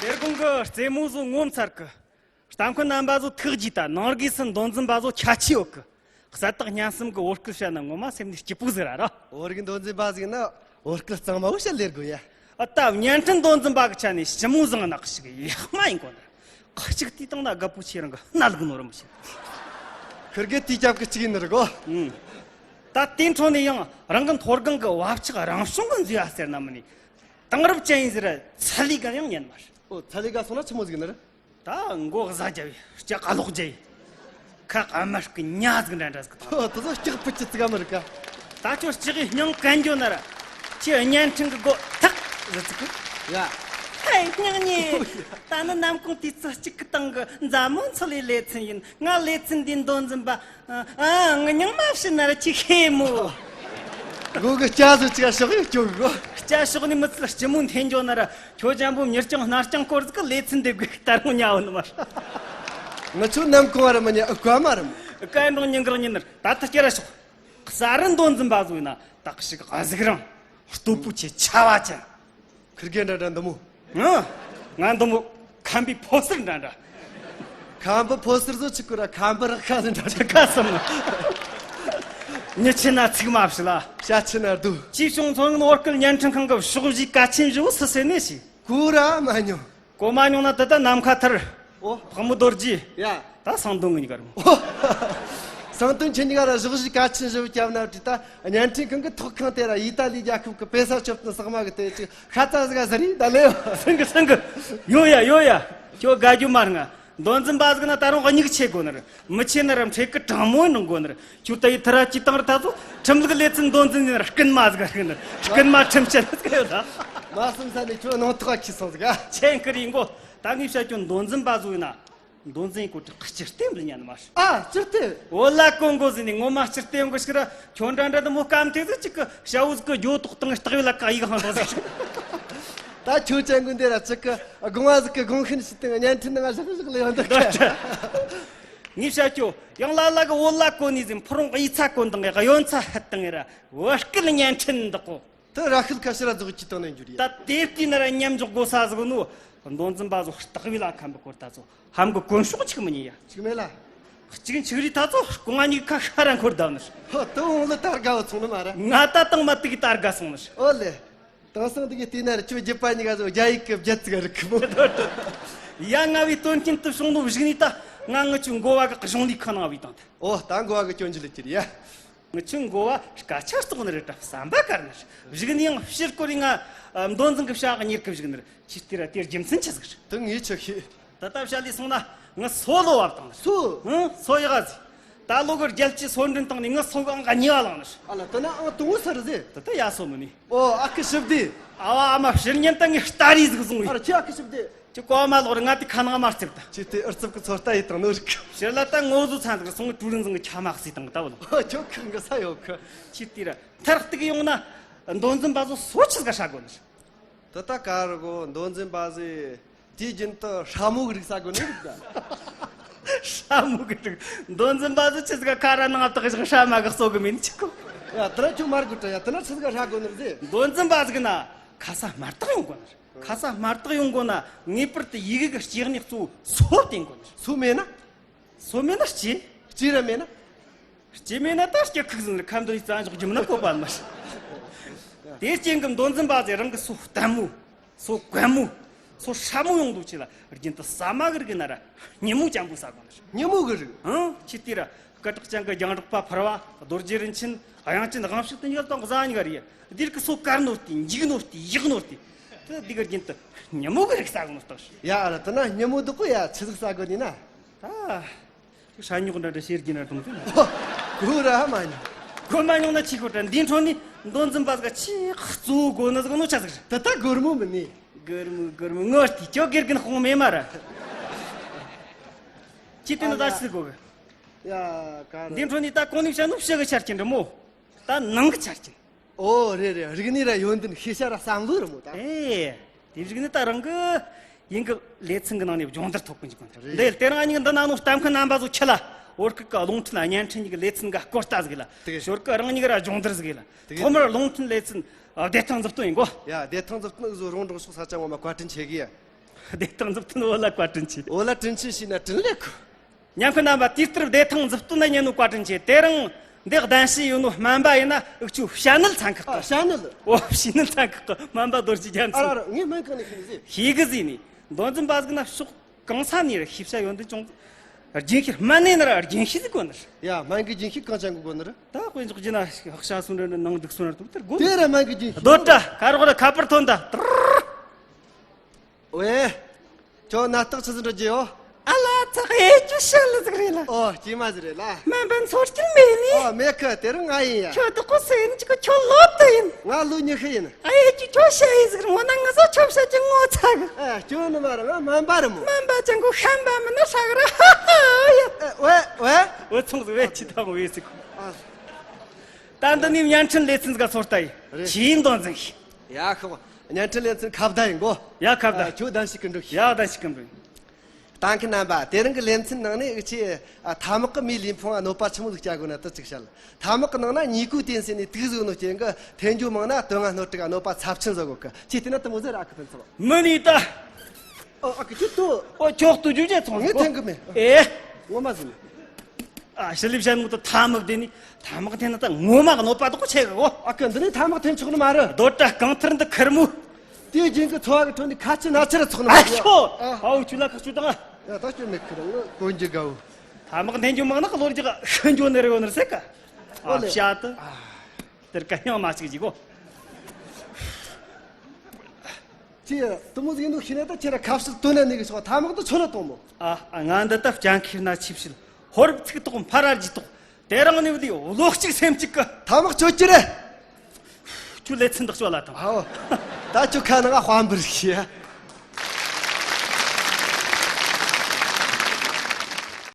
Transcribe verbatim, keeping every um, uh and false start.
དེར་གོང་གི་རྩེད་མོ་བཟོ་ངོ་མཚར་གི། གཏམ་འཁོན་རྣམ་པ་བཟོ་ཐུགས་རྒྱུས་ད། ནང་རྒས་སུ་མདོ་འཛིན་པ་བཟོ་ཁྱད་ཆོས་ཡོད་གི། གསལ་དག་སྙན་གསུམ་གི་བོད་སྐད་བཤད་ན་ངོ་མ་སེམས་ནས་སྐྱིད་པོ་ཟིག་ར་ར། བོད་རིགས་མདོ་འཛིན་པ་ཟིག་ན་བོད་སྐད་གཙང་མ་བོ་བཤད་ལེར་དགོས་ཡ། ཨ་ད་བརྙན་འཕྲིན་མདོ་འཛིན་པ་གི་ཆ་ནས་ཞི་མོ་བཟང་ནག་ཞིག་ཡག་མ་ཡིན་གོ་ན། ཁ་ཅིག་དུས་དང་ན་རྒད་པོ་ཆེ་རང་གི་སྣ་ལུག་ནོ་ར་མི་ཤེས། ཁིར་གེ་དུས་རྒྱབ་གི་གཅིག་ཡིན་ནི་རེད་གོ། ཨུམ། ད་དེ་འཕྲོ་ནས་ཡང་རང་གི་མཐོ་སྒང་གི་བབ་ཆགས་རང་བྱུང་གི་མཛེས་པ་ཟེར་ན་མིན་ནི། དེང་རབས་ཅན་ཡིན་ཟེར་ཚ་ལི་ག་ཡང་ཉན་མ་རེད། ཨོ་ཚ་ལི་ག་སོང་ན་ཆི་མོ་ཟིག་ནི་རེད། ད་མགོ་གཟའ་རྒྱབ་ཡི་སྐྱ་ཀ་ལོག་རྒྱབ་ཡི། ཁ་ཨ་མ་སྐུ་ཉ་ཟིག་འདྲ་འདྲ་ཟིག་དང་། ཨོ་དེ་ཚོ་སྐྱག་ཕུད་ཀྱི་ཙི་ག་མི་རིག་ག། ད་ཁྱོད་སྐྱག་གི་སྙིང་གན་འགྱོ་ན་ར། ཁྱེད་བརྙན་འཕྲིན་གི་སྒོ་ཐག་ཟིག་ཙི་གི། ཡ། ཧེ་སྙིང་ཉེ། ད་ནི་ནམ་གུང་དུས་ཚོད་གཅིག་གི་སྟེང་གི་མཛའ་མོ་འཚོལ་ལེ་ལེ་ཚན་ཡིན། ང་ལེ་ཚན་འདི་མདོ་འཛིན་པ། ཨ་ཨ་ངི་མྱིང་མ་བཤད་ན་ར་ཁྱི་ཤེས་མོ། མགོ་གི་སྐྱ་བཟོ་ཅིག་ཤོག་ཡོད་ཀྱོ་གི། སྐྱ་ཤོག་ནི་མི་ཚུལ་སྐྱི་མོ་འཐེན་འགྱོ་ན་ར། ཁྱོད་ཅན་པོ་མྱུར་སྐྱང་སྣར་སྐྱང་སྐོར་ཟིག་གི་ལེ་ཚན་འདེབས་དགོས་ད་རུང་ཉའོ་ནི་མ་ར། ང་ཚོ་ནམ་གུང་བ་ར་མི་ཉ་ཨུ་ཀ་མ་ར་མོ། ཨུ་ཀ་འགྲོང་ཉིན་གང་ཉིན་ནར་ད་ལྟ་སྐྱ་ར་ཤོག་གསར་རུ་མདོ་འཛིན་པ་བཟོ་ཡིན་ན་དག་ཞིག་གཟིག་རང་། སྟོབས་པོ་ཆེ་ཆ་བ་ཅན། ཁིར་གེ་འདྲ་འདྲ་འདི་མོ། ཨ། ང་འདི་མོ་ཁམ་པའི་ཕོ་སར་འདྲ་འདྲ། ཁམ་པའི་ཕོ་སར་བཟོ་ཆི་ཁོ་ར་ཁམ་པའི་རག་ཁ་ཟིག་འདྲ་འདྲ་ཁ་སམ་ན། མྱི་ཆེ་ན་ཚིག་མ་བཤད་ལ། བྱ་ཆེ་ན་སྡུག་ཅིའི་ཕྱོགས་མཚོན་ནོར་སྐལ་བརྙན་འཕྲིན་ཁང་གི་ཕྱོགས་བཞིའི་གལ་ཆེན་བཞི་བོ་སུ་ཟེར་ནས་ཤི། གོ་ར་མ་མྱོང་། གོ་མ་མྱོང་ན་དེ་ལྟ་ནམ་མཁའ་མཐར། ཨོ། ཕག་མོ་རྡོ་རྗེ། ཡ། ད་སང་དོན་ངི་གར་མོ། སང་དོན་ཁྱེད་གཉིས་ཀ་ར་ཕྱོགས་བཞི་གལ་ཆེན་བཞི་བོ་བརྒྱབ་ན་བྲིས་ད་བརྙན་འཕྲིན་ཁང་གི་ཐོག་ཁང་དེ་ར་ཡི་ཏ་ལི་རྒྱལ་ཁབ་གི་པེ་ས་ཆོབ་ཏུ་ཟག་མ་གི་དེ་ཅིག་ཤ་ཚ་ཟིག་ཟ་རི་ད་ལེ། སེང་གི་སེང་གི། ཡོ་ཡ་ཡོ་ཡ། ཁྱོད་དགའ་རྒྱུ་མ་རང་ང་། མདོ་འཛིན་པ་ཟིག་ན་ད་རུང་སྙིགས་ཆེ་དགོ་ནི་རེད། མི་ཆེ་ན་ར་འཕྲེད་ཀི་གྲང་མོ་ཡིན་རུང་དགོ་ནི་རེད། ཁྱོད་ད་ཡི་ཐ་ར་ཅི་བཏང་ར་ད་ཚོ་ཁྲིམས་ལུགས་ལེ་ཚན་མདོ་འཛིན་ཡིན་ར་རྐུན་མ་ཟིག་རེད་ནི་རེད། རྐུན་མ་ཁྲིམས་ཆད་ཟིག་ཡོད་ད། མ་སུམ་ས་ནས་ཁྱོད་ནང་ཐོག་ཁྱི་སོང་ཟིག་ཨ། ཆེན་ཁི་རི་མགོ། ད་ངས་བཤད་ཁྱོད་མདོ་འཛིན་པ་ཟིག་ཡིན་ན། མདོ་འཛིན་གོ་དྲི་སྤྱིར་བསྟན་ལ་ཉན་མ་ཤི། ཨ་སྤྱིར་བསྟན། འོ་ལ་གོ་མགོ་ཟིན་ནས་ངོ་མ་སྤྱིར་བསྟན་གོ་ཞིག་ར། ཁྱོད་འདྲ་འདྲ་དུ་མོ་སྐམ་ཐེག་ཟིག་ཅིག་གི་ཞ་བོ་ཟིག་གི་རྒྱོ་ཏོག་སྟེང་སྟག་ཡོད་ལ་ཀ་ཡིག་ཧང་ཧང་ཟིག་ད་ཁྱོད་ཅན་ཀུན་དེ་ར་ཅིག་གི་དགོང་བ་ཟིག་གི་དགོང་ཤིན་ཞིག་སྟེང་བརྙན་འཕྲིན་ནང་ཞག་ཞག་ལ་ཡོང་འདུག་གི། ངས་བཤད་ཁྱོད་ཡང་ལ་ལ་གི་འོ་ལ་གོ་ནས་ཟིན་ཕུ་རུང་གི་ཡིག་ཚ་གོ་འདང་གི་གཡོན་ཚ་ཧད་དང་ངེ་ར་བོད་སྐད་བརྙན་འཕྲིན་འདི་གོ། དེ་ར་ཤུལ་ཁ་ཕྱིར་ར་རྫོགས་ཀྱི་སྟེང་ནས་འགྱུར་ཡ། ད་དེ་དུས་ན་ར་མཉམ་འཇོག་དགོས་ས་ཟིག་ནོ། མདོ་འཛིན་པ་ཟོ་སྟག་བི་ལ་ཁམ་པའི་སྐོར་ད་ཚོ་ཧམ་གི་གོན་ཤོག་ཅིག་མི་ཉན་ཡ། ཅིག་མེད་ལ། གཅིག་འཆིག་རི་ད་ཚོ་སྐུ་ང་གཉིས་ཁ་ཤ་ར་འཁོར་བསྡད་ནི། ཧོ་དེ་འོང་ལ་ད་དགའ་བ་ཚོང་ནི་མ་ར། ང་ད་དང་མ་དུ་གི་ད་དགའ་སོང་ནི། ཨོ་ལེ། དེང་སང་དུ་གི་བལྟས་ན་ར་ཁྱོད་རྒྱུད་པ་གཉིས་ཀ་ཟོ་རྒྱ་ཡིག་གི་བརྒྱད་ཙིག་རིག་གི་མོ། ཡ་ང་བའི་དོན་རྐྱེན་དུ་བྱུང་ནོ་བཞུགས་ནི་ད་ང་ངི་ཆུ་མགོ་བ་གི་གཞུང་ལས་ཁ་ནང་བའི་དང་ད། ཨོ་ད་མགོ་བ་གི་སྐྱོན་ཅི་ལ་ཁྱེར་ཡ། ངི་ཆུ་མགོ་བ་སྐད་ཆ་བཏོག་ནི་རེད་ད་བསམ་པ་དཀར་ནི་རེད། བཞུགས་ནི་ཡང་ཕྱིར་སྐོར་ཡིན་ང་། མདོ་འཛིན་གི་བྱ་གཉེར་གི་བཞུགས་ནི་རེད། ཁྱི་དེ་ར་དེར་རྒྱུ་མཚན་ཆི་ཟིག་རེད། དེ་ངས་ཆི་ཤེས། ད་ལྟ་བྱ་ལས་སོང་ན་ངི་སོ་ལོ་བབ་དང་ནི། སོ། ཧུང་སོ་ཡག་ཟིག་ད་ལོ་གི་རྒྱལ་སྤྱི་སོ་འདྲེན་བཏང་ནི་ངི་སོ་གི་ཨང་ག་གཉིས་པ་ལངས་ནི་རེད། ཨ་ལ་དེ་ན་ཨང་དང་པོ་སུ་རེད་ཟེ། ད་ལྟ་ཡ་སོ་མི་ནི། ཨོ་ཨ་ཁུ་ཞི་བདེ། ཨ་བ་ཨ་མ་ཕྱིར་ཉན་ད་ངས་སྟ་རི་ཟིག་བཟུང་བས། ཨ་ར་ཁྱི་ཨ་ཁུ་ཞི་བདེ། ཁྱོད་གོ་མ་ལོག་རེ་ང་དེ་ཁ་ནང་མ་རྩེབ་ད། ཁྱེད་དེ་ཨུ་རྩབ་གི་ཚོད་ལྟ་ཡེད་དང་ནོར་གི། ཕྱིར་ལ་ད་ངོ་བཟོ་ཚན་ཟིག་སོང་ངི་ཀྲུའུ་རིན་ཟིང་གི་ཁྱ་མ་གསོས་དང་ད་བ་ལོ། ཨོ་ཁྱོད་ཁུར་འགི་ས་ཡོད་གི། ཁྱེད་དེ་ར་མཐར་གཏུག་ཡོང་ན་མདོ་འཛིན་པ་ཟོ་སོ་ཆི་ཟིག་ག་ཧྲ་གོ་ནི། དེ་ད་ག་རུ་གོ་མདོ་འཛིན་པ་ཟེ་དུས་རྒྱུན་དུ་ཧྲ་མོ་གི་རིག་ས་གོ་ནི་རིག་ད། ཧྲ་མོ་གི་རིག་མདོ་འཛིན་པ་ཟོ་ཆི་ཟིག་ག་ཁ་ར་ནང་བཏགས་ཤིང་ཧྲ་མ་གི་གསོ་གི་མིན་ཆི་གོ། ཡ་དེ་ར་ཁྱོད་མར་གོ་ད་ཡ་དེ་ན་ཆི་ཟིག་ག་ཧྲ་གོ་ནི་ཟེ། མདོ་འཛིན་པ་ཟིག་ན་ཁ་ས་མར་བཏགས་ཡོང་གོ་ནི། ཁ་ས་མར་བཏགས་ཡོང་དགོས་ན་ངེས་པར་དུ་ཡི་གེ་གི་སྐྱེ་གནས་གཙོ་བོ་སོ་བསྟེན་དགོས་ནི། སོ་མེད་ན། སོ་མེད་ན་སྐྱེ། སྐྱེ་ར་མེད་ན། སྐྱེ་མེད་ན་ད་སྐྱེ་ཁུག་ཟིན་ཁ་འདོན་རྩ་འཇོག་རྒྱུ་མིན་ན་བཀོད་པ་མ་རེད། དེ་རྐྱེན་གྱིས་མདོ་འཛིན་པ་ཟེ་རང་གི་སོ་བརྟན་མོ། སོ་གོན་མོ། སོ་ཧྲ་མོ་ཡོང་འདུག་ཆེ་ལ་རྒྱུན་དུ་ཟ་མ་གི་རིགས་ན་ར་སྙི་མོ་ཅན་པོ་ཟ་དགོས་ནི་རེད། སྙི་མོ་གི་རིགས། ཨང་ཆི་དེ་ར་སྐད་གྲགས་ཅན་གྱི་རྒྱང་སྒྲོག་པ་ཕུར་བ་རྡོ་རྗེ་རིན་ཆེན་དབྱངས་ཅན་དབང་ཕྱུག་དེ་གཉིས་ཀ་དང་གཟའ་གཉིས་ཀ་རེད། འདིར་གི་སོ་དཀར་ནོ་སྟེ་འཇིགས་ནོ་སྟེ་ཡག་ནོ་སྟེ། དེ་འདི་གི་རྒྱུན་དུ་སྙི་མོ་གི་རིགས་ཟ་གོ་ནོ་ལྟ་ཞིག་ཡ་ཨ་ར་དེ་ན་སྙི་མོ་འདུག་གོ་ཡ་ཆི་ཟིག་ཟ་གོ་ནི་ན། ད། ཅིག་ཤ་ཉོག་འདྲ་འདྲ་ཤེར་གྱི་ན་དུང་ཟིག་གོ་ར་མ་ཉོ། གོ་མ་ཉོ་ན་ཆི་གོ་དྲ་འདི་འཕྲོ་ནི་མདོ་འཛིན་པ་ཟིག་ཆི་གཙོ་བོ་གོ་ནི་ཟིག་ནོ་ཆ་ཟིག་རེད། དེ་ད་སྒོར་མོ་མིན་ནི། སྒོར་མོ་སྒོར་མོ་ངོ་སྟེ་ཁྱོད་དགེ་རྒན་དཔུང་མེད་མ་ར། ཅི་དེ་ནི་ད་ཆི་གོ་གི། ཡ་ག་རེད། འདི་འཕྲོ་ནི་ད་གོང་ནས་བཤད་ནོ་ཕྱི་གི་ཆ་རྐྱེན་འདྲ་མོ། ད་ནང་གི་ཆ་རྐྱེན། ཨོ་རེད་རེད། རིག་གནས་ར་ཡོན་ཏན་ཤེས་བྱ་ར་བསམ་བློ་ར་མོ་ད། ཨེ། དེ་རིག་གནས་ད་རང་གི་ཡིན་གི་ལེ་ཚན་གི་ནང་ནས་སྦྱོང་བརྡར་ཐོབ་གི་འཇུག་གི་རེད། འདི་དེ་རང་ཉིད་འདི་ནང་ནོ་གཏམ་མཁན་རྣམ་པ་ཚོ་ཁྱེད་ལ་བོད་སྐད་གི་རླུང་འཕྲིན་བརྙན་འཕྲིན་གི་ལེ་ཚན་ག་སྐོར་ལྟ་ཟིག་ལ། དེ་གི་ཞོར་གི་རང་ཉིད་ར་སྦྱོང་བརྡར་ཟིག་ལ། དེ་གི་ཐོག་མར་རླུང་འཕྲིན་ལེ་ཚན་བདེ་ཐང་མཛུབ་སྟོན་ཡིན་གོ། ཡ་བདེ་ཐང་མཛུབ་སྟོན་བཟོ་རོང་འབྲོག་ཕྱོགས་ས་ཆ་ངོ་མ་བཀའ་དྲིན་ཆེ་གི་ཡ། བདེ་ཐང་མཛུབ་སྟོན་འོ་ལ་བཀའ་དྲིན་ཆེ། འོ་ལ་དྲིན་ཆེ་ཞུས་ན་དྲིན་ལེགས་གོ། ཉན་མཁན་རྣམ་པ། དུས་ལྟར་བདེ་ཐང་མཛུབ་སྟོན་ན་ཉན་ནོ་བཀའ་དྲིན་ཆེ། དེ་རིང་འདི་གདན་ཞུས་ཡོད་ནོ་སྨན་པ་ཡིན་ན་འུ་ཆོ་བཤད་ནུལ་ཚན་ཁག་ཨ། གི། བཤད་ནུལ། འོ། བཤད་ནུལ་ཚན་ཁག་གི་སྨན་པ་རྡོ་རྗེ་རྒྱལ་མཚན། ཨ་ར་ར། ངས་སྨན་གང་ནས་ཤེས་ནི་ཟེར། ཤེས་གི་ཟེར་ནི། མདོ་འཛིན་པ་ཟིག་ན་ཕྱོགས་གང་ས་ནས་ར་ཤེས་བྱ་ཡོན་ཏན་ཅུང་། རྒྱུན་ཤེས། སྨན་ནས་ན་ར་རྒྱུན་ཤེས་ཟིག་དགོས་ནི་རེད། ཡ། སྨན་གི་རྒྱུན་ཤེས་གང་ཅན་གི་དགོས་ནི་རེད། ད་དཔེ་འཇོག་རྒྱུ་ན་ཧག་ཤ་སོང་ར་ནང་འདུག་སོང་ར་འདུག་དེར་དགོས་ནི། དེ་ར་སྨན་གི་རྒྱུན་ཤེས། སྡོད་དྲ། ཁ་རོག་ར་ཁ་པར་ཐོན་ད། ཝེ། ཁྱོད་ནད་རྟགས་ཆི་ཟིག་འགྲོ་རྒྱུ་ཡོད། ཨ་ལ་ཙག་ཨེ་ཅུ་ཤ་ལི་ཟིག་རེད་ལ། ཨོ། སྐྱེས་མ་ཟིག་རེད་ལ། སྨན་པ་འཚོ་སྐྱིད་མེད་ནི། ཨོ། མེད་ཁི། དེ་རིང་ང་ཡིན་ཡ། ཁྱོད་དོག་གོ་སུ་ཡིན་ཅིག་གོ། ཁྱོད་ལོ་དུ་ཡིན། ང་ལོ་ཉི་ཤུ་ཡིན། ཨ་ཨེ་ཅུ་ཁྱོད་ཤ་ཡི་ཟིག་རེད། ངོ་ན་ང་ཚོ་ཁྱོད་བཤད་ཀྱི་ངོ་ཚ་གི། ཨེ། སྐྱོན་ནི་མ་རེད། ང་སྨན་པ་རེད་མོ། སྨན་པ་ཅན་གོ་ཤན་པ་མིན་ན་ཧྲ་གི་ར། ཧ་ཧ་ཡ། ཨེ། ཝེ་ཝེ། ཝེ་ཚོང་ཟིག་ཝེ་ཆི་ཐང་ཝེ་ཟིག་ཨ། ད་འདི་ནས་བརྙན་འཕྲིན་ལེ་ཚན་ཟིག་ག་ཚོར་ལྟ་ཡིན། རེད། ཆི་ཡིན་དོན་འཛིན་ཤིག་ཡ་ཤོག་བརྙན་འཕྲིན་ལེ་ཚན་ཁ་བརྡ་ཡིན་གོ། ཡ། ཁ་བརྡ། ཨ། ཁྱོད་གདན་ཞུ་གི་འགྲོ་ཤིག་ཡ། གདན་ཞུ་གི་འགྲོ་ཡིན། ལྟ་མཁན་རྣམ་པ། དེ་རིང་གི་ལེ་ཚན་ནང་ནས་འུ་ཆོས། ཨ། ཐ་མག་གིས་མིའི་ལུས་ཕུང་ང་གནོད་པ་ཆི་མོ་ཟིག་བསྐྱལ་དགོས་ན་དེ་ཅིག་བཤད། ཐ་མག་གི་ནང་ན་ནི་ཀོ་ཏིན་ཟེར་ནི་དུག་ཟིག་ཡོད་ནོ་རྐྱེན་གིས་འཐེན་རྒྱུ་མང་ན་དོན་ལྔ་སྣོད་དྲུག་ག་གནོད་པ་ཚབས་ཆེན་བཟོ་གོ་གི། ཁྱོས་བལྟས་ན་དེ་མོ་ཟིག་ར་ཨ་ཁུ་ཕན་ཚུན། མི་ནི་ད། ཨོ། ཨ་ཁུ་ཁྱོད་དུ། ཨོ། ཁྱོད་དུ་རྒྱུ་ཅན་ཚོང་ངས་ཟིག་འཐེན་གི་མེད། ཨེ། ངོ་མ་ཟིན། ཨ། ཞི་ལི་བཤད་ནོ་ད་ཐ་མག་དེ་ནི། ཐ་མག་འཐེན་ན་ད་ངོ་མ་གནོད་པ་དོག་ཆེ་གི་གོ། ཨ་ཁུ། འདི་ནས་ཐ་མག་འཐེན་ཆོག་ནི་མ་རེད། སྡོད་དྲ། རྐང་ཐུར་འདི་ཁེར་མོ། དེའི་རྐྱེན་གིས་འཚོ་བ་གི་ཁྲོད་ནས་ཁ་ཆུ་སྣ་ཆུ་ར་ཚོགས་ནི་མ་རེད། ཨ་ཁྱོ། ཨ། ཨའོ་ཁྱོད་ལ་ཁ་ཆུ་དང་། ཡ། ད་ཁྱོད་མེད་ཁི་རང་ངི་གོན་རྒྱུ་དགའ་བོ། ཐ་མག་འཐེན་རྒྱུ་མང་ན་གློ་རྒྱག་ཤི་འགྱོ་ནི་རེ་ཡོད་ནི་རེད་ཟེར་ག། ཨ། ཨོ་ལེ། བཤད་དུ། དེར་ག་སྙིང་མ་ཅིག་ཅིག་གོ། ཅི། དུ་མོ་ཟིག་ཡིན་ནོ་ཤེས་ན་ད་ཁྱེད་ར་ཁ་བཤད་དོན་ན་ནི་གི་ཤོག་ཐ་མག་ཏུ་ཆོ་ལ་གཏོང་མོ། ཨ། ང་འདི་ད་སྤྱང་ཁིར་ན་ཆིབས་ཤིལ་ཧོ་རབ་ཚིག་ཏོག་འཕར་ར་རྒྱུ་ཏོག་དེ་རིང་ནི་བདེ་བློ་གཅིག་སེམས་གཅིག་གི། ཐ་མག་ཆོ་ཅི་རེད། ཁྱོད་ལེ་ཚན་འདི་ཆོ་ལ་དང་། ཨའོ། ད་ཁྱོད་ཁ་ནང་ང་དཔའ་འབུར་ཤི་ཡ།